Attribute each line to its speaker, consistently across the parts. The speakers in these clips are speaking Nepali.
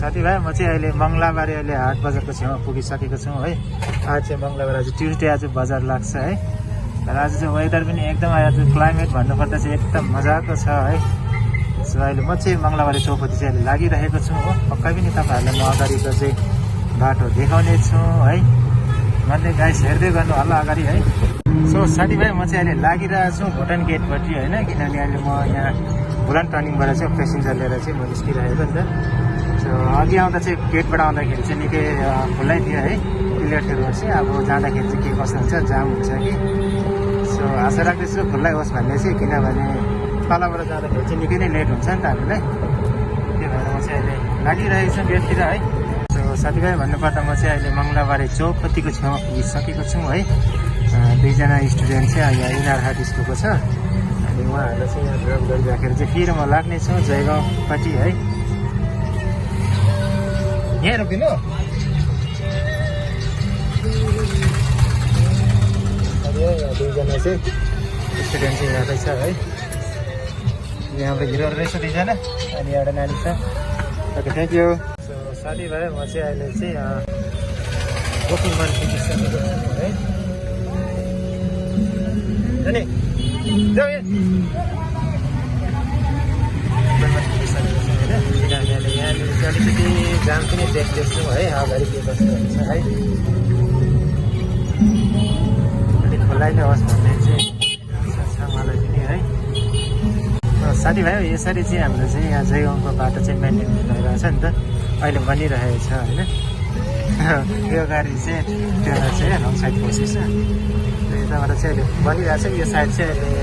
Speaker 1: साथीभाइ म चाहिँ अहिले मङ्गलाबारी अहिले हाट बजारको छेउमा पुगिसकेको छु है। आज चाहिँ मङ्गलाबारी आज ट्युसडे आज बजार लाग्छ है। र आज चाहिँ वेदर पनि एकदम आज क्लाइमेट भन्नुपर्दा चाहिँ एकदम मजाको छ है। सो अहिले म चाहिँ मङ्गलाबारी चौपती चाहिँ अहिले लागिरहेको छु हो। पक्कै पनि तपाईँहरूलाई म अगाडिको चाहिँ बाटो देखाउने छु है। भन्दै गाइस हेर्दै गर्नु होला अगाडि है। सो साथीभाइ म चाहिँ अहिले लागिरहेको छु भुटान गेटपट्टि होइन, किनभने अहिले म यहाँ बुलान टर्निङबाट चाहिँ पेसेन्जर लिएर चाहिँ म निस्किरहेको नि त। सो अघि आउँदा चाहिँ गेटबाट आउँदाखेरि चाहिँ निकै खुल्लै थियो है क्लियर रोड चाहिँ। अब जाँदाखेरि चाहिँ के कस्तो हुन्छ, जाम हुन्छ कि। सो आशा राख्दैछु खुल्लै होस् भन्ने चाहिँ, किनभने तलबाट जाँदाखेरि चाहिँ निकै नै लेट हुन्छ नि त हामीलाई। त्यही भएर म चाहिँ अहिले लागिरहेको छु गेटतिर है। सो साथीभाइ भन्नुपर्दा म चाहिँ अहिले मङ्गलाबारी चौपतीको छेउमा पुगिसकेको छु है। दुईजना स्टुडेन्ट चाहिँ यहाँ इनारहाट स्कुलको छ, अनि उहाँहरूलाई चाहिँ यहाँ ड्रप गरिराखेर चाहिँ फेरि म लाग्नेछु जयगाउँपट्टि है। यहाँ रोकिनु दुईजना चाहिँ स्टुडेन्ट चाहिँ यहाँकै छ है। यहाँबाट हिरो रहेछ दुईजना अनि एउटा नानी छ। Okay thank you. सो साथीभाइ म चाहिँ अहिले चाहिँ बुकिङबाट पुगिसकेको छु है। अनि जाऊ किनभने यहाँनिर चाहिँ अलिकति जाम पनि देख्दैछु है। अगाडि के कस्तो हुन्छ है, अलिक खुल्लै नै होस् भन्ने चाहिँ आशा छ मलाई पनि है। साथीभाइ यसरी चाहिँ हाम्रो चाहिँ यहाँ जयगाउँको बाटो चाहिँ मेन्टेन भइरहेछ नि त, अहिले बनिरहेको छ होइन। यो गाडी चाहिँ ट्रेलर चाहिँ रङ साइड पसेछ, यताबाट चाहिँ अहिले बनिरहेको छ। यो साइड चाहिँ अहिले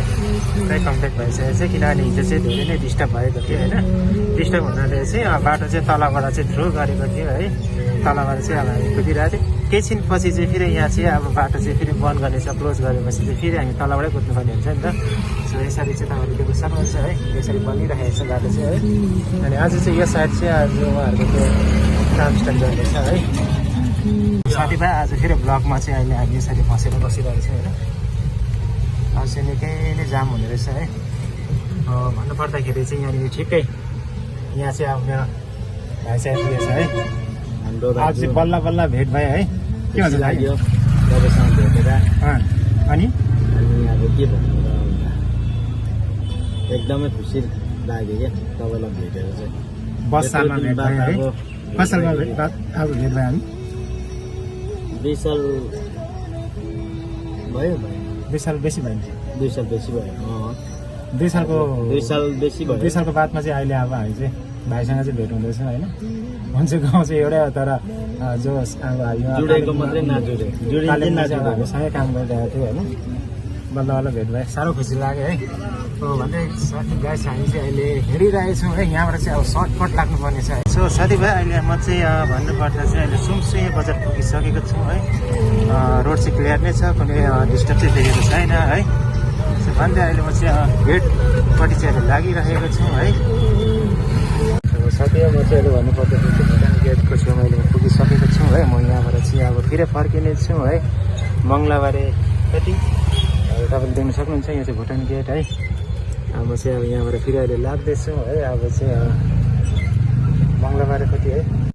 Speaker 1: पुरै कम्प्लिट भइसकेको छ, किनभने हिजो चाहिँ धेरै नै डिस्टर्ब भएको थियो होइन। डिस्टर्ब हुनाले चाहिँ बाटो चाहिँ तलबाट चाहिँ थ्रु गरेको थियो है। तलबाट चाहिँ अब हामी कुदिरहेको थियो। केही छिनपछि चाहिँ फेरि यहाँ चाहिँ अब बाटो चाहिँ फेरि बन्द गर्नेछ, क्लोज गरेपछि चाहिँ फेरि हामी तलबाटै कुद्नुपर्ने हुन्छ नि त। सो यसरी चाहिँ तपाईँहरूले देख्न सक्नुहुन्छ है, यसरी बनिरहेको छ बाटो चाहिँ है। अनि आज चाहिँ यो साइड चाहिँ आज उहाँहरूको त्यो काम स्टार्ट गर्दैछ है। साथीभाइ आज फेरि ब्लकमा चाहिँ अहिले हामी यसरी फसेर बसिरहेको छौँ होइन। आज चाहिँ निकै नै जाम हुने रहेछ है। भन्नुपर्दाखेरि चाहिँ यहाँनिर ठिकै यहाँ चाहिँ अब मेरो भाइ चाहिँ आइपुगेछ है। आज चाहिँ बल्ल बल्ल भेट भयो है। के भन्छ लाग्यो तपाईँसँग भेटेर? अनि
Speaker 2: अब के भन्नु, एकदमै खुसी लाग्यो क्या तपाईँलाई भेटेर चाहिँ।
Speaker 1: बस सालमा भेट भयो है। कति सालमा अब भेट भयो हामी?
Speaker 2: 2 साल भयो।
Speaker 1: 2 साल बेसी भयो।
Speaker 2: 2 साल बेसी भयो।
Speaker 1: 2 सालको
Speaker 2: 2 साल बेसी भयो।
Speaker 1: 2 सालको बादमा चाहिँ अहिले अब हामी चाहिँ भाइसँग चाहिँ भेट हुँदैछ होइन। मान्छे गाउँ चाहिँ एउटै हो, तर जो अब
Speaker 2: जुडेको मात्रै नजुडे,
Speaker 1: हामी सँगै काम गरिरहेको थियो होइन। बल्ल बल्ल भेट भयो, साह्रो खुसी लाग्यो है। भन्दै साथी गाइस हामी चाहिँ अहिले हेरिरहेछौँ है। यहाँबाट चाहिँ अब सर्टकट लाग्नुपर्ने छ है। सो साथीभाइ अहिले म चाहिँ भन्नुपर्दा चाहिँ अहिले सुमसुई बजार पुगिसकेको छु है। रोड चाहिँ क्लियर नै छ, कुनै डिस्टर्ब चाहिँ देखेको छैन है। सो भन्दै अहिले म चाहिँ गेटपट्टि चाहिँ अहिले लागिरहेको छु है। साथी म चाहिँ अहिले भन्नुपर्दा चाहिँ भुटान गेटको छेउमा अहिले म पुगिसकेको छु है। म यहाँबाट चाहिँ अब फेरि फर्किने छु है मङ्गलाबारी कति। तपाईँले देख्न सक्नुहुन्छ यहाँ चाहिँ भुटान गेट है। म चाहिँ अब यहाँबाट फेरि अहिले लाग्दैछु है। अब चाहिँ मङ्गलाबारीपट्टि है।